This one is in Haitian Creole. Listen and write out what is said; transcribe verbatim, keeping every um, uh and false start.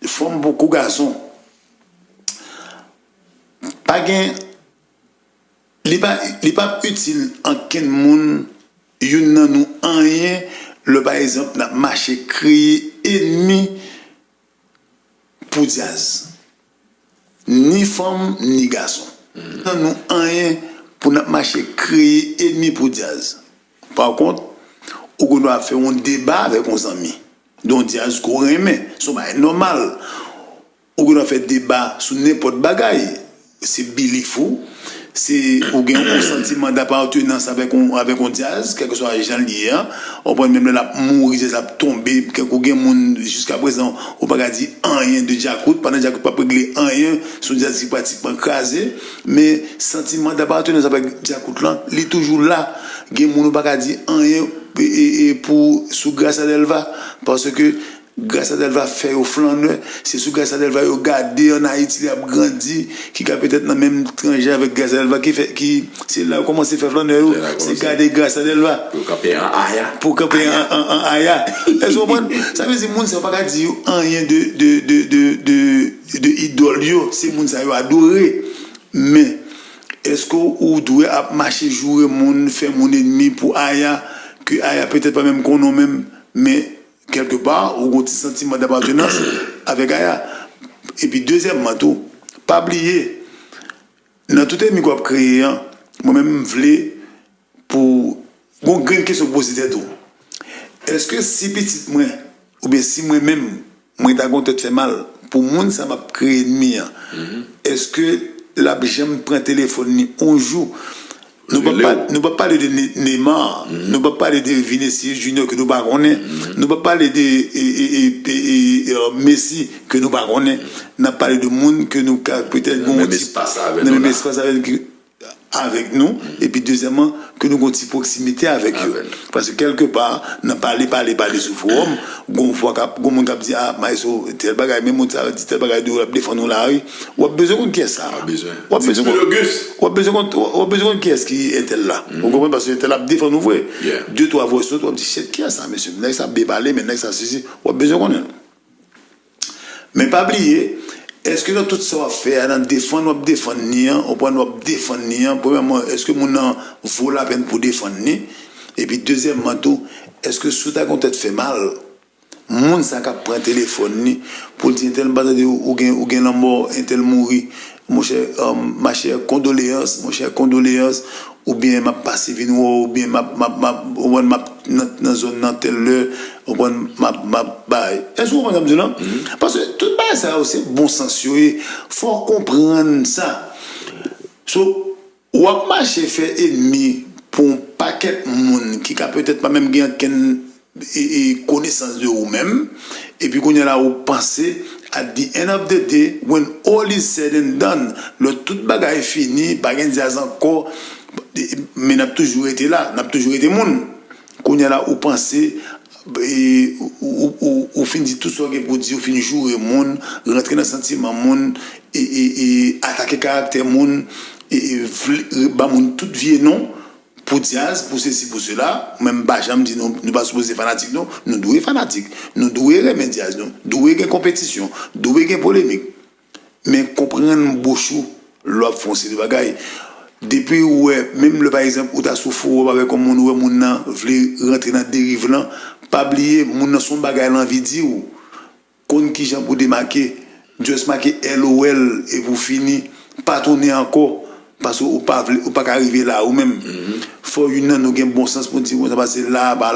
fanm pou kou gason. Pa gen, li pa, li p ap itil ankenn moun, youn nan nou, anyen, lè, pa egzanp, n ap mache kreye enmi pou djaz. Ni fanm, ni gason. Nan nou, anyen pou n ap mache kreye enmi pou djaz. Pa kont, ou gen dwa fè yon deba avèk yon zanmi de yon djaz ke w renmen. Se yon bagay nòmal. Ou gen dwa fè deba sou nenpòt bagay. Se belief ou. Se ou gen yon santiman dapatenans avèk yon, avèk yon djaz, kèlkeswa jan l ye a. Ou konprann, menm lè l ap mouri, djaz ap tonbe, kèk ou gen moun, jiskaprezan, ou pa ka di anyen de Djakout, pandan Djakout p ap regle anyen, se yon djaz ki pratikman kraze, men santiman dapatenans avèk Djakout lan, li toujou la. Gen moun ou pa ka di anyen e, e, e pou, sou Gracia Delva, paske Gracia Delva fè yo flannè. Se sou Gracia Delva yo gade ann Ayiti, l ap grandi, ki ka petèt nan menm tranche avèk Gracia Delva, ki fè, ki, se la yo kòmanse fè flannè yo. Se gade Gracia Delva. Pou yo kanpe an aya. Pou kanpe an, an, an aya. Èske w konprann? Sa vle di, moun sa yo pa ka di yo anyen de, de, de, de, de, de idòl yo. Se moun sa yo adore. Men, èske w dwe ap mache joure moun, fè moun enmi pou aya, ke aya petèt pa menm konnen w menm, men kèlkepa, ou gen yon ti santiman dapatenans avèk aya. Epi dezyèmman tou, pa bliye, nan tout enmi ke w ap kreye an, mwen menm m vle pou, gon grenn kesyon pou poze tèt ou. Èske si pitit mwen, oubyen si mwen menm, mwen ta gon tèt fè mal pou moun sa m ap kreye enmi an, èske l ap janm pran telefòn li yon jou? Nou p ap pa, nou p ap pale de Ne- Neymar, nou p ap pale de Vinicius Junior ke nou pa konnen, nou p ap pale de e, e, e, e, e, e, Messi ke nou pa konnen. N ap pale de moun ke nou ka petèt nan menm espas avèk nou, epi dezyèmman, ke nou gen yon ti pwoksimite avèk yo. Paske kèlkepa, nan pale, pale, pale sou fowòm, gon fwa k ap, gon moun k ap di, a, Maestro, tèl bagay, men moun sa di tèl bagay de ou, l ap defann ou la, wi. W ap bezwen konn kiyès sa. W ap bezwen konn, w ap bezwen konn, w ap bezwen konn kiyès ki entèl la. Ou konprann? Paske entèl ap defann ou vre. De twa vwa sot, w ap di, shit, kiyès sa, mesye? Nèg sa ap byen pale, men nèg sa sesi. W ap bezwen konnen l. Men pa bliye, èske nan tout sa w ap fè a, nan defann w ap defann li an, ou konprann, w ap defann li an, premyèman, èske moun nan vo lapèn pou defann li? Epi dezyèmman tou, èske si w ta gen yon tèt fè mal, moun sa k ap pran telefòn li pou l di, entèl, m pa tande ou, ou gen, ou gen lanmò, entèl mouri, monchè, um, machè, kondoleyans, monchè, kondoleyans, oubyen m ap pase vin wè w, oubyen m ap, m ap, m ap, ou konprann, m ap nan, nan zòn nan tèl lè, ou konprann, m ap, m ap bay. Èske w konprann sa m di w lan? Paske tout bagay sa yo, se bon sans yo ye. Fò w konprann sa. So, w ap mache fè enmi pou yon pakèt moun ki ka petèt pa menm gen ankenn e, e, konesans de ou menm, epi kounye a la ou panse, at the end of the day, when all is said and done, lè tout bagay fini, pa gen djaz ankò, men n ap toujou rete la, n ap toujou rete moun. Kounye a la ou panse, e, ou, ou, ou, ou fin di tout sa w gen pou di, ou fin joure moun, rantre nan santiman moun, e, e, e atake karaktè moun, e, e vle, ba moun tout vye non, pou djaz, pou sesi, pou sela, mwen m pa janm di nou, nou pa sipoze fanatik, non. Nou dwe fanatik. Nou dwe renmen djaz, nou dwe gen konpetisyon, dwe gen polemik. Men konprann bouch ou lè w ap fè yon seri de bagay. Depi ou wè, menm lè, pa egzanp, ou ta sou fowòm avèk yon moun, ou wè moun nan vle rantre nan deriv lan, pa bliye, moun nan se yon bagay l anvi di w. Konn kijan pou demake, just make L O L epi w fini, pa tounen ankò, paske ou pa vle, ou pa ka rive la ou menm. Fò youn nan nou gen bon sans pou n di, bon, sa pase la, pa la.